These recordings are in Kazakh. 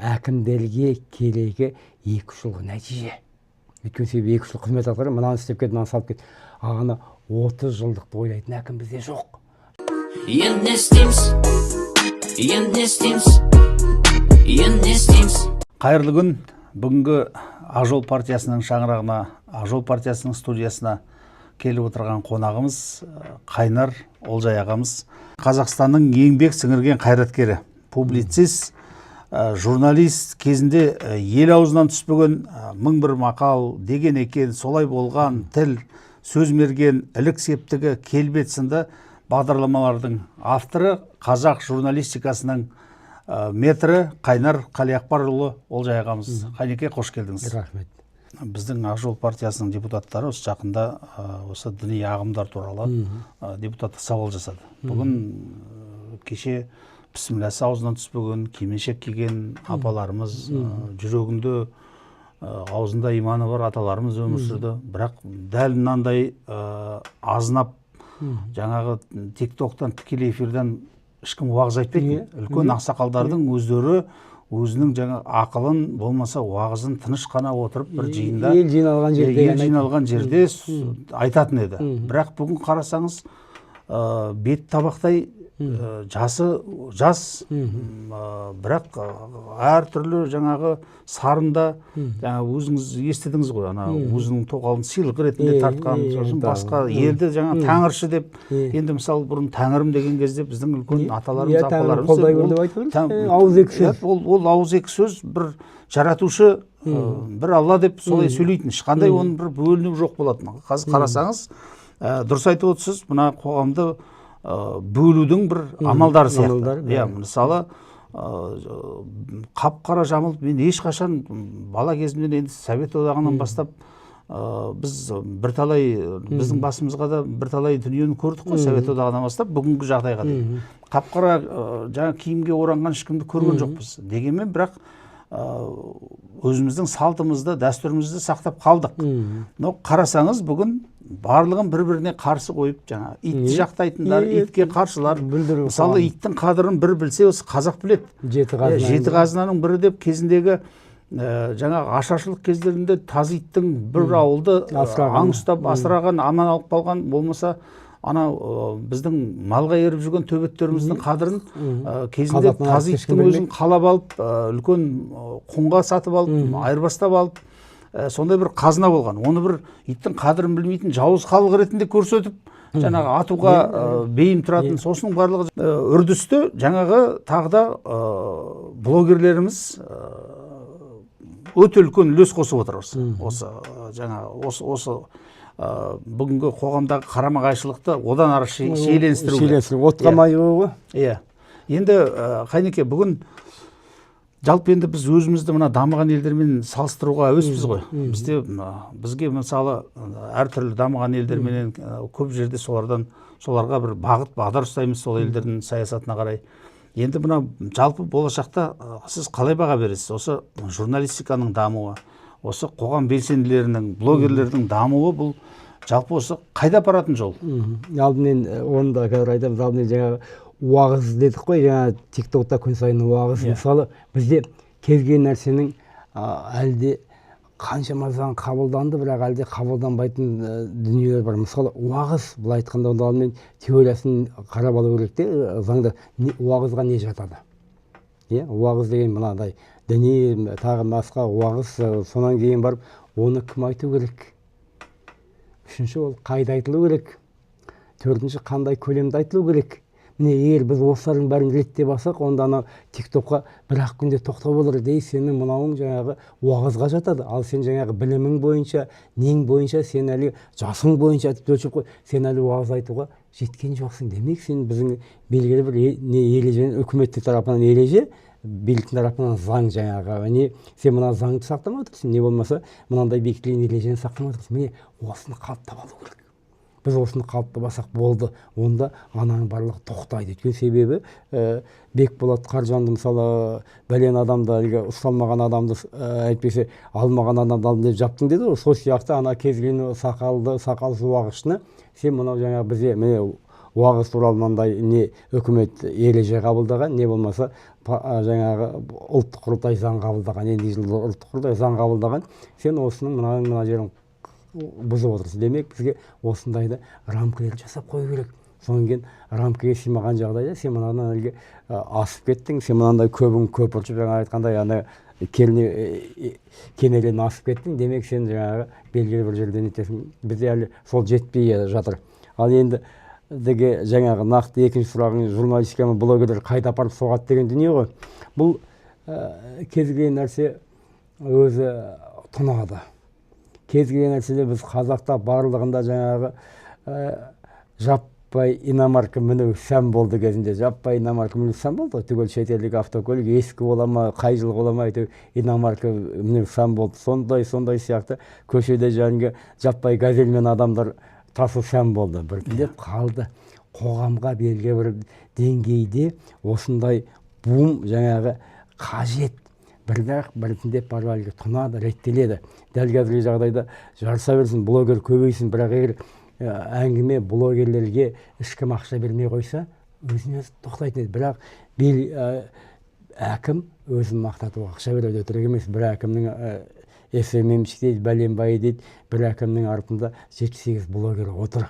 Әкімдерге керегі 2-3 жылғы нәтиже. Өйткені себебі 2-3 жыл қызмет атқарып, мынаны істеп кет, мынаны салып кет. Ал ана 30 жылдықты ойлайтын әкім бізде жоқ. Енді не істейміз? Енді не істейміз? Енді не істейміз? Қайырлы күн! Бүгінгі Ақ жол партиясының шаңырағына, Ақ жол партиясының студиясына келіп отырған қонағымыз Қайнар Олжай ағамыз, Қазақстанның еңбек сіңірген қайраткері, публицист, журналист, кезінде ел аузынан түспеген мың бір мақал деген екен, солай болған, тіл сөз мерген, ілік септігі, келбет сынды бағдарламалардың авторы, қазақ журналистикасының метрі Қайнар Қалиақпарұлы Олжай ағамыз. Қайнеке, қош келдіңіз! Рахмет. Біздің Ақ жол партиясының депутаттары осы жақында осы діни ағымдар туралы депутаттық сауал жасады. Бүгін кеше пісмілласы аузынан түспеген, кимешек киген апаларымыз, жүрегінде, аузында иманы бар аталарымыз өмір сүрді. Бірақ дәл мынандай азынап, жаңағы тик токтан, тікелей эфирден ешкім уағыз айтпайтын. Үлкен ақсақалдардың өздері өзінің жаңа ақылын, болмаса уағызын тыныш қана отырып бір жиында, ел жиналған жерде ел ғана жиналған жерде айтатын еді. Бірақ бүгін қарасаңыз, бет табақтай, жасы жас, бірақ әртүрлі жаңағы сарында, жаңа өзіңіз естідіңіз ғой, ана өзінің тоқалын сыйлық ретінде тартқан, сосын басқа елді жаңа тәңірші деп. Енді мысалы, бұрын тәңірім деген кезде біздің үлкен аталарымыз, Тәңірім апаларымыз қолдай көр ол деп айтып еді. Ауызекі сөз. Ол ауызекі сөз, бір жаратушы, бір Алла деп солай сөйлейтін, ешқандай оның бір бөлінуі жоқ болатын. Қазір қарасаңыз, дұрыс айтып отырсыз, мына қоғамды бөлудің бір амалдары сияқты. Амалдары, Иә, мысалы, қап қара жамылып, мен ешқашан бала кезімнен, енді Совет Одағынан бастап, біз бірталай, біздің басымызға да бірталай дүниені көрдік қой, Совет Одағынан бастап бүгінгі жағдайға дейін қап қара жаңа киімге оранған ешкімді көрген жоқпыз. Дегенмен бірақ өзіміздің салтымызды, дәстүрімізді сақтап қалдық. Но қарасаңыз, бүгін барлығын бір біріне қарсы қойып, жаңа итті жақтайтындар, итке қарсылар. Бүлдіру Мысалы, қоғам. иттің қадірін бір білсе, осы қазақ біледі. Жеті Иә, қазына. Жеті қазынаның бірі деп кезіндегі жаңағы ашаршылық кездерінде тазы иттің бір ауылды Асыраған. аң ұстап асыраған, аман алып қалған, болмаса ана біздің малға еріп жүрген төбеттеріміздің қадірін кезінде Қазақтың тазы артық ешкім иттің өзін білмейді. қалап алып, үлкен құнға сатып алып, айырбастап алып, сондай бір қазына болған. Оны бір иттің қадірін білмейтін жауыз халық ретінде көрсетіп, жаңағы атуға бейім тұратын. Сосының барлығы үрдісті жаңағы тағы да блогерлеріміз өте үлкен үлес қосып отыр осы жаңа осы бүгінгі қоғамдағы қарама қайшылықты одан ары шиеленістіруге. Шиеленістіру, отқа май құю ғой. Иә, енді Қайнеке, бүгін жалпы енді біз өзімізді мына дамыған елдермен салыстыруға әуеспіз ғой. Бізде бізге мысалы әртүрлі дамыған елдерменен көп жерде солардан, соларға бір бағыт бағдар ұстаймыз, сол елдердің саясатына қарай. Енді мына жалпы болашақта сіз қалай баға бересіз? Осы журналистиканың дамуы, осы қоғам белсенділерінің, блогерлердің дамуы, бұл жалпы осы қайда апаратын жол? Алдымен оны да қазір айтамыз. Алдымен жаңағы уағыз дедік қой, жаңа тик токта күн сайын уағыз. Мысалы, бізде кез келген нәрсенің әлі де қаншама заң қабылданды, бірақ әлі де қабылданбайтын дүниелер бар. Мысалы, уағыз, былай айтқанда, онда алдымен теориясын қарап алу керек те, заңда не, уағызға не жатады? Иә, уағыз деген мынадай діни, тағы басқа уағыз, сонан кейін барып оны кім айту керек, үшінші, ол қайда айтылу керек, төртінші, қандай көлемде айтылу керек. Міне, егер біз осылардың бәрін реттеп алсақ, онда анау тик токқа бір ақ күнде тоқтау болар дей. Сенің мынауың жаңағы уағызға жатады, ал сен жаңағы білімің бойынша, нең бойынша, сен әлі жасың бойынша тіпті өлшеп қой, сен әлі уағыз айтуға жеткен жоқсың. Демек, сен біздің белгілі бір не ереже, үкіметтің тарапынан ереже, биліктің тарапынан заң, жаңағы не, сен мына заңды сақтамай отырсың, не болмаса мынандай бекітілген ережені сақтамай отырсың. Міне, осыны қалыптап алу керек. Біз осыны қалыптап алсақ болды, онда ананың барлығы тоқтайды. Өйткені себебі Бекболат Қаржанды, мысалы, бәлен адамды, әлгі ұсталмаған адамды, әйтпесе алмаған адамды алдым деп жаптың деді ғой. Сол сияқты ана кез келген сақалды, сақалсыз уағызшыны сен мынау жаңағы бізде, міне, Уағыз туралы мынандай не үкімет ереже қабылдаған, не болмаса жаңағы ұлттық құрылтай заң қабылдаған, енді жылы ұлттық құрылтай заң қабылдаған, сен осының мына жерін бұзып отырсың. Демек, бізге осындайды рамкалар жасап қою керек. Содан кейін рамкаға сыймаған жағдайда сен мынадан әлгі асып кеттің, сен мынандай көбін көпіршіп, жаңа айтқандай ана кенелен асып кеттің, демек сен жаңағы белгілі бір жерден нетесің. Бізде әлі сол жетпей жатыр. Ал енді деге жаңағы нақты екінші сұрағың, журналистика мен блогерлер қайда апарып соғады деген дүние ғой. Бұл кез келген нәрсе өзі тұнады. Кез келген нәрседе біз қазақта барлығында жаңағы жаппай иномарка міну сән болды кезінде. Жаппай иномарка міну сән болды ғой. Түгел шетелдік автокөлік ескі бола ма, қай жыл бола ма, әйтеуір иномарка міну сән болды. Сондай сияқты көшеде жаңағы жаппай газельмен адамдар тасу сән болды. Біртіндеп қалды. Қоғамға белгілі бір деңгейде осындай бум жаңағы қажет. Бірақ біртіндеп барып әлгі тұнады, реттеледі. Дәл қазіргі жағдайда жарыса берсін, блогер көбейсін, бірақ егер әңгіме блогерлерге ешкім ақша бермей қойса, өзінен өзі тоқтайтын еді. Бірақ әкім өзін мақтатуға ақша береді, өтірік емес. Бір әкімнің СММщик дейді, бәленбай дейді, бір әкімнің артында 7-8 блогер отыр.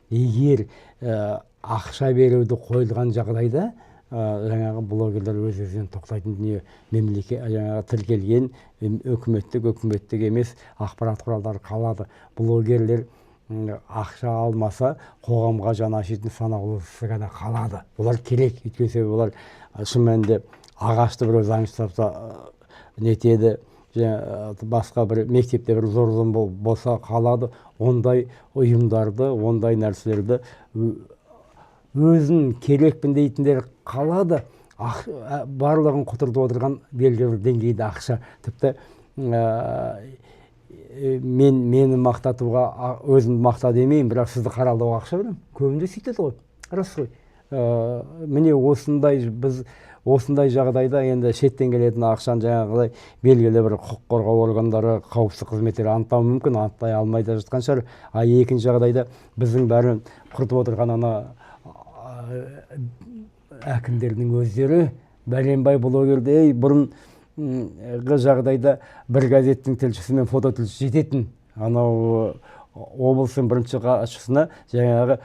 Егер ақша беруді қойылған жағдайда, жаңағы блогерлер өз өзінен тоқтайтын дүние. Мемлекет жаңағы тіркелген үкіметтік емес ақпарат құралдары қалады. Блогерлер ақша алмаса, қоғамға жаны ашитын санаулысы ғана қалады. Олар керек, өйткені себебі олар шын мәнінде ағашты біреу заңсыз тапса, нетеді, басқа бір мектепте бір зорлық болса қалады. Ондай ұйымдарды, ондай нәрселерді өзін керекпін дейтіндер қалады. Барлығын құтыртып отырған белгілі бір деңгейде ақша. Тіпті мен мені мақтатуға, өзімді мақта демеймін, бірақ сізді қаралауға ақша беремін. Көбінде сөйтеді ғой, рас қой. Міне осындай біз осындай жағдайда енді шеттен келетін ақшаны жаңағыдай белгілі бір құқық қорғау органдары, қауіпсіздік қызметтері анықтауы мүмкін, анықтай алмай да жатқан шығар. А екінші жағдайда біздің бәрін құртып отырған ана әкімдердің өздері бәленбай блогерді, ей, бұрынғы жағдайда бір газеттің тілшісі мен фототілшісі жететін. Анау облыстың бірінші хатшысына жаңағы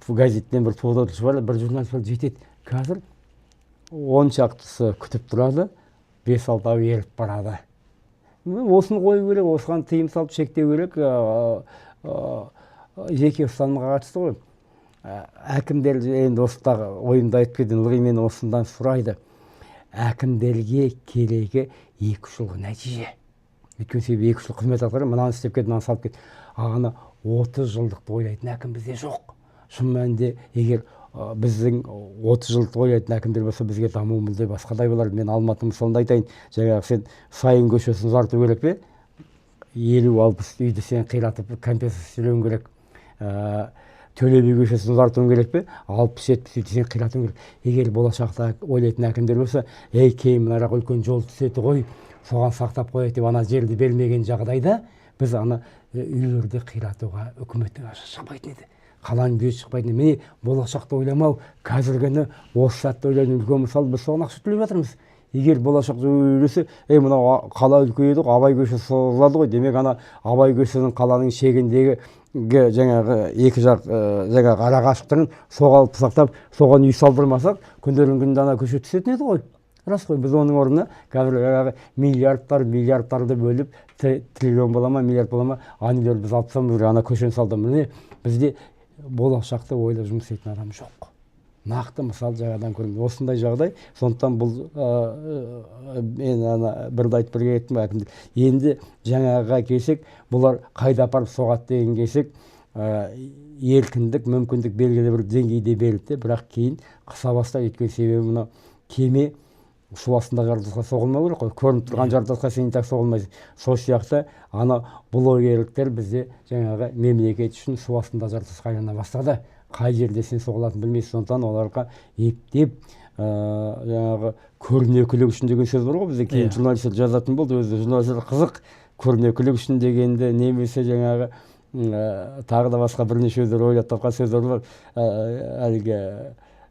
газеттен бір фототілші бар, бір журналист бар, жетеді. Қазір 10 шақтысы күтіп тұрады, 5-6-ауы еріп барады. Осыны қою керек, осыған тыйым салып шектеу керек. Жеке ұстанымға қатысты ғой. Әкімдер енді осы тағы ойымды айтып кетейін, ылғи мен осыдан сұрайды. Әкімдерге керегі 2-3 жылғы нәтиже. Өйткені себебі 2-3 жыл қызмет атқарады, мынаны істеп кет, мынаны салып кет. А ана 30 жылдықты ойлайтын әкім бізде жоқ. Шын мәнінде егер біздің 30 жылдықты ойлайтын әкімдер болса, бізге даму мүлде басқадай болар. Мен Алматы мысалында айтайын, жаңағы сен Сайын көшесін ұзарту керек пе? 50-60 үйді сен қиратып компенсация төлеуің керек. Төле би көшесін ұзартуың керек пе? 60-70 үйді сен қиратуың керек. Егер болашақта ойлайтын әкімдер болса, ей, кейін мынарақ үлкен жол түседі ғой, соған сақтап қояйық деп ана жерді бермеген жағдайда біз ана үйлерді қиратуға үкіметтің ақшасы шықпайтын еді, қаланың бюджеті шықпайтын еді. Міне, болашақты ойламау, қазіргіні осы сәтті ойлаудың үлкен мысалы, біз соған ақша төлеп жатырмыз. Егер болашақты ойласа, ей, мынау қала үлкейеді ғой, Абай көшесі созылады ғой, демек ана Абай көшесінің қаланың шегіндегі жаңағы екі жақ жаңағы арақашықтығын соға алып сақтап, соған үй салдырмасақ, күндердің күнінде ана көше түсетін еді ғой. Рас қой. Біз оның орнына қазір жаңағы миллиардтар миллиардтарды бөліп, триллион бола ма, миллиард бола ма, ана үйлерді біз алып тастауымыз керек, ана көшені салдырып. Міне, бізде болашақты ойлап жұмыс істейтін адам жоқ. Нақты мысал жаңадан көрінді осындай жағдай. Сондықтан бұл мен ана бірді айтып, бірге кеттім. Әкімдер енді жаңағыға келсек, бұлар қайда апарып соғады деген келсек, еркіндік, мүмкіндік белгілі бір деңгейде берілді, бірақ кейін қыса бастады. Өйткені себебі мынау кеме су астындағы жартасқа соғылмау керек қой, көрініп тұрған жартасқа сен так соғылмайсың. Сол сияқты ана блогерліктер бізде жаңағы мемлекет үшін су астындағы жартасқа айлана бастады. Қай жерде сен соғылатынын білмейсің. Сондықтан оларға ептеп жаңағы көрнекілік үшін деген сөз бар ғой бізде, кейін журналистер жазатын болды. Өзі журналистер қызық, көрнекілік үшін дегенді немесе жаңағы Тағы да басқа бірнеше сөздер ойлап тапқан сөздер бар. Әлгі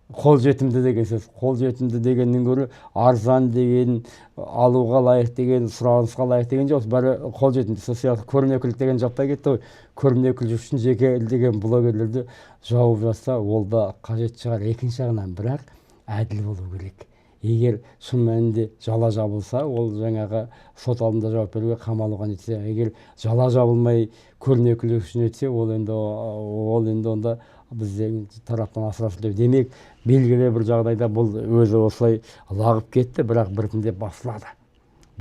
қолжетімді деген сөз. Қолжетімді дегеннен гөрі арзан деген, алуға лайық деген, сұранысқа лайық деген жоқ, бәрі қолжетімді. Сол сияқты көрнекілік деген жаппай кетті ғой. Көрнекілік үшін жеке деген блогерлерді жауып жатса, ол да қажет шығар екінші жағынан, бірақ әділ болу керек. Егер шын мәнінде жала жабылса, ол жаңағы сот алдында жауап беруге, қамалуға нетсе, егер жала жабылмай көрнекілік үшін етсе, ол енді онда біздің тараптан асыра сілтеу. Демек, белгілі бір жағдайда бұл өзі осылай лағып кетті, бірақ біртіндеп басылады.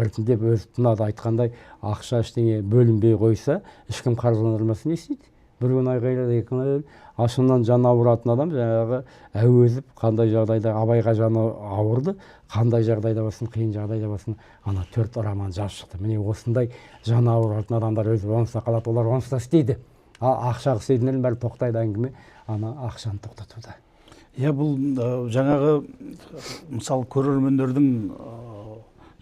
Біртіндеп өзі тынады. Айтқандай, ақша ештеңе бөлінбей қойса, ешкім қаржыландырмаса не істейді? Бір күн айғайлады, екі күн айғайлады. Ашыннан жаны ауыратын адам жаңағы Әуезов қандай жағдайда Абайға жаны ауырды, қандай жағдайда болсын, қиын жағдайда болсын, ана 4 роман жазып шықты. Міне осындай жаны ауыратын адамдар өзі онсыз қалады, олар онсыз да істейді. Ал ақша істейтіндердің бәрі тоқтайды, әңгіме ана ақшаны тоқтатуда. Иә, бұл жаңағы мысалы көрермендердің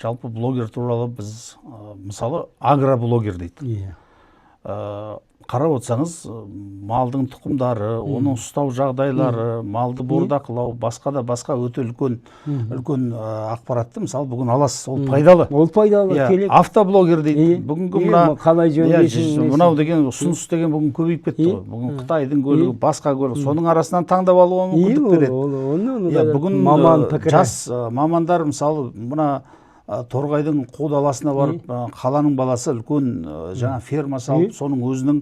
жалпы блогер туралы біз мысалы агроблогер дейді. Иә. Қарап отырсаңыз, малдың тұқымдары, оның ұстау жағдайлары, малды бордақылау, басқа да басқа өте үлкен үлкен ақпаратты мысалы бүгін аласыз, ол пайдалы. Ол пайдалы, керек. Автоблогер дейді. Бүгінгі мына қалай жөндейсің, мынау деген ұсыныс деген бүгін көбейіп кетті ғой. Бүгін Қытайдың көлігі, басқа көлік, соның арасынан таңдап алуға мүмкіндік береді. Бүгін маман пікірі. Жас мамандар мысалы мына Торғайдың қу даласына барып, қаланың баласы үлкен жаңа ферма салып, соның өзінің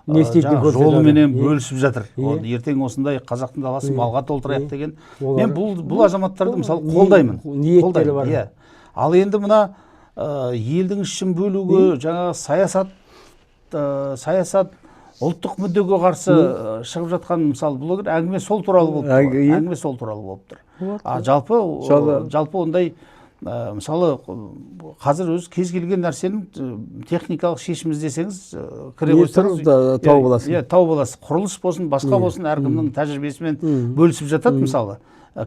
жолыменен бөлісіп жатыр. Ертең осындай қазақтың даласын малға толтырайық деген. Мен бұл азаматтарды мысалы қолдаймын. Ниеттері бар. Ал енді мына елдің ішін бөлуге, жаңа саясат ұлттық мүддеге қарсы шығып жатқан мысалы блогер, әңгіме сол туралы болып тұр. Әңгіме сол туралы болып тұр. Жалпы ондай мысалы қазір өз кез келген нәрсенің техникалық шешім іздесеңіз, кіре қойсаңыз тауып аласыз. Иә, тауып аласыз. Құрылыс болсын, басқа болсын, әркімнің тәжірибесімен бөлісіп жатады мысалы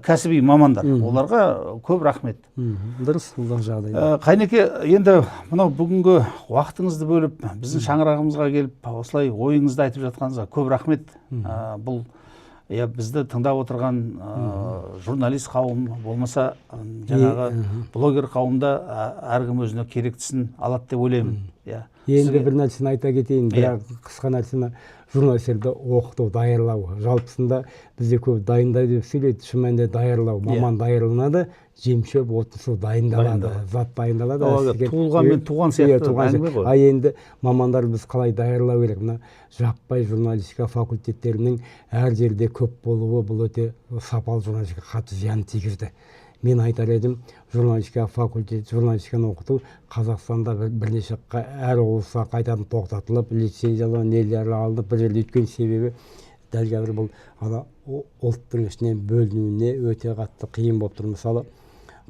кәсіби мамандар. Оларға көп рахмет. Дұрыс, бұл жағдайда. Қайнеке, енді мынау бүгінгі уақытыңызды бөліп, біздің шаңырағымызға келіп, осылай ойыңызды айтып жатқаныңызға көп рахмет. Бұл бізді тыңдап отырған журналист қауым, болмаса жаңағы блогер қауымда әркім өзіне керектісін алады деп ойлаймын. Енді бір нәрсені айта кетейін, бірақ қысқа нәрсені, журналистерді оқыту, даярлау. Жалпысында бізде көп дайындау деп сөйлейді, шын мәнінде даярлау. Маман даярланады, жем-шөп, отын су дайындалады, зат дайындалады. Туылғанмен туған сияқты әңгіме ғой. А енді мамандар біз қалай даярлау керек? Мына жаппай журналистика факультеттерінің әр жерде көп болуы бұл өте сапалы журналистика қатты зиян тигізді. Мен айтар едім, журналистика факультет, журналистиканы оқыту Қазақстанда бірнеше әр облысқа қайтадан тоқтатылып, лицензиялар, нелер алынып, бір жерде, өйткені себебі дәл қазір бұл ана ұлттың ішінен бөлінуіне өте қатты қиын болып тұр. Мысалы,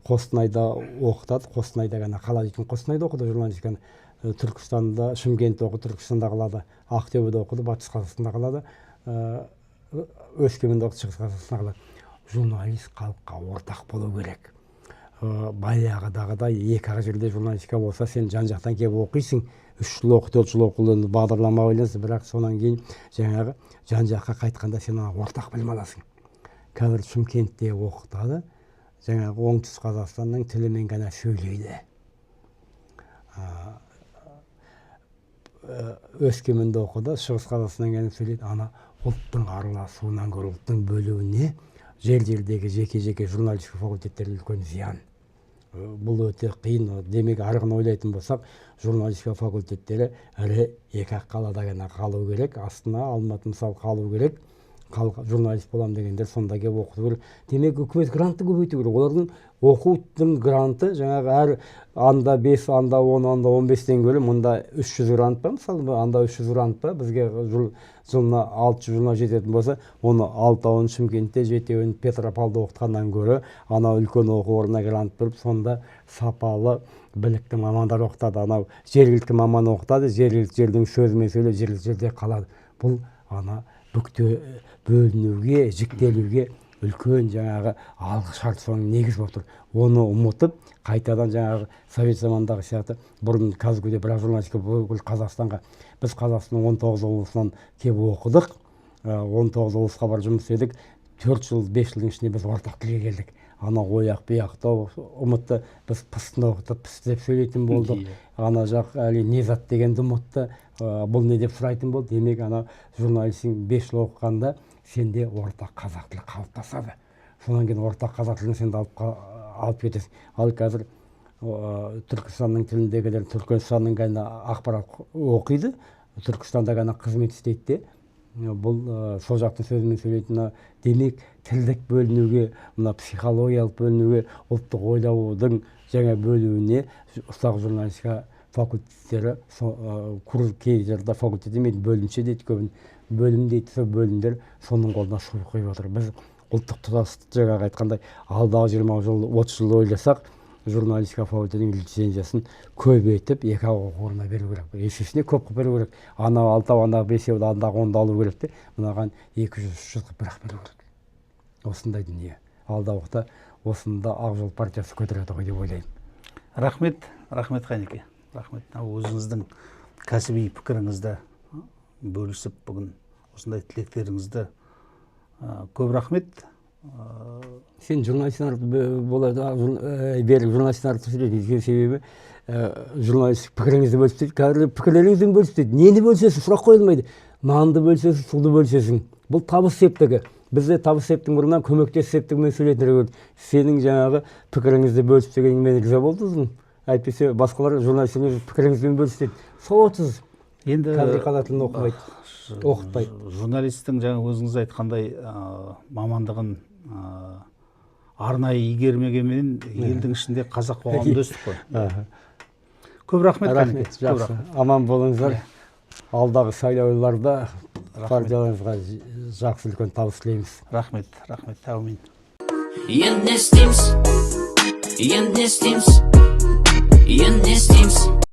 Қостанайда оқытады, Қостанайда ғана қала дейтін Қостанайда оқыды журналистиканы, Түркістанда, Шымкентте оқыды, Түркістанда қалады, Ақтөбеде оқыды, Батыс Қазақстанда қалады, Өскеменде оқыды, Шығыс Қазақстанда қалады. Журналист халыққа ортақ болу керек. Баяғыдағыдай екі-ақ жерде журналистика болса, сен жан-жақтан келіп оқисың, 3 жыл оқы, 4 жыл оқы, бағдарлама байланысты, бірақ сонан кейін жаңағы жан-жаққа қайтқанда сен ана ортақ білім аласың. Қазір Шымкентте оқытады, жаңағы Оңтүстік Қазақстанның тілімен ғана сөйлейді. Өскеменде оқыды, Шығыс Қазақстаннан ғана сөйлейді. Ана ұлттың араласуынан гөрі ұлттың бөлуіне жер-жердегі жеке-жеке журналистика факультеттері үлкен зиян. Бұл өте қиын. Демек, арғын ойлайтын болсақ, журналистика факультеттері ірі екі-ақ қалада ғана қалу керек. Астана, Алматы мысалы қалу керек. Журналист болам дегендер сонда келіп оқыту керек. Демек, үкімет грантты көбейту керек. Олардың оқудың гранты жаңағы әр анда 5, анда 10, анда 15-тен гөрі мұнда 300 грант па, мысалы, анда 300 грант па, бізге жылына 600 журнал жететін болса, оны 6-уын Шымкентте, 7-уін Петропавлда оқытқаннан гөрі ана үлкен оқу орнына грант беріп, сонда сапалы білікті мамандар оқытады. Анау жергілікті маман оқытады, жергілікті жердің сөзімен сөйлеп, жергілікті жерде қалады. Бұл ана бүкте бөлінуге, жіктелуге Үлкен жаңағы алғы шарт, соның негізі болып тұр. Оны ұмытып, қайтадан жаңағы совет заманындағы сияқты, бұрын КазГУ-де біраз журналистика, бүкіл Қазақстанға, біз Қазақстанның 19 облысынан келіп оқыдық, 19 облысқа барып жұмыс істедік. 4 жыл, 5 жылдың ішінде біз ортақ тілге келдік. Анау ояқ бұяқты ұмытты, біз пысны оқытып, пыс деп сөйлейтін болдық. Ана жақ әлі не зат дегенді ұмытты, бұл не деп сұрайтын болды. Демек, ана журналистің 5 жыл оқығанда сенде ортақ қазақ тілі қалыптасады. Содан кейін ортақ қазақ тілін сен алып кетесің. Ал қазір Түркістанның тіліндегілер Түркістанның ғана ақпарат оқиды, Түркістанда ғана қызмет істейді де, бұл сол жақтың сөзімен сөйлейтін. Мына, демек, тілдік бөлінуге, мына психологиялық бөлінуге, ұлттық ойлаудың жаңа бөлуіне ұсақ журналистика факультеттері, курс, кей жерде факультет демейді, бөлімше дейді көбін, бөлім дейді. Сол бөлімдер соның қолына су құйып отыр. Біз ұлттық тұтастық, жаңағы айтқандай, алдағы 20 жыл, 30 жыл ойласақ, журналистика факультетінің лицензиясын көбейтіп, екі ақ оқу орнына беру керек. Есесіне көп қылып беру керек. Анау алтау, андағы бесеу, андағы онды алу керек те, мынаған 200, 300 қылып бір ақ беру керек. Осындай дүние алдағы уақытта осында Ақ жол партиясы көтереді ғой деп ойлаймын. Рахмет, рахмет, Қайнеке, рахмет. Мынау өзіңіздің кәсіби пікіріңізді бөлісіп, бүгін осындай тілектеріңізді, көп рахмет. Сен журналист болады, берік журналист артық сөйлейді. Өйткені себебі журналист пікіріңізді бөлісіп дейді. Қазір пікірлеріңізбен бөлісіп дейді. Нені бөлісесің, сұрақ қойылмайды. Нанды бөлісесің, суды бөлісесің. Бұл табыс септігі. Бізде табыс септің орнына көмектес септігімен сөйлейтіндер көп. Сенің жаңағы пікіріңізді бөлісіп дегеніңе мен риза болдым. Әйтпесе басқалар журналистер өз пікіріңізбен бөліседі. Сауатсыз. Енді Қазір қазақ тілін оқымайды, оқытпайды. Журналисттің жаңа өзіңіз айтқандай мамандығын арнайы игермегенмен, елдің ішінде, қазақ қоғамында өстік қой. Көп рахмет, Рахмет. Қанеке, көп Жақсы. рахмет. Аман болыңыздар. Алдағы сайлауларда партияларыңызға жақсы, үлкен табыс тілейміз. Рахмет, рахмет, әумин. Енді не істейміз? Енді не істейміз? Енді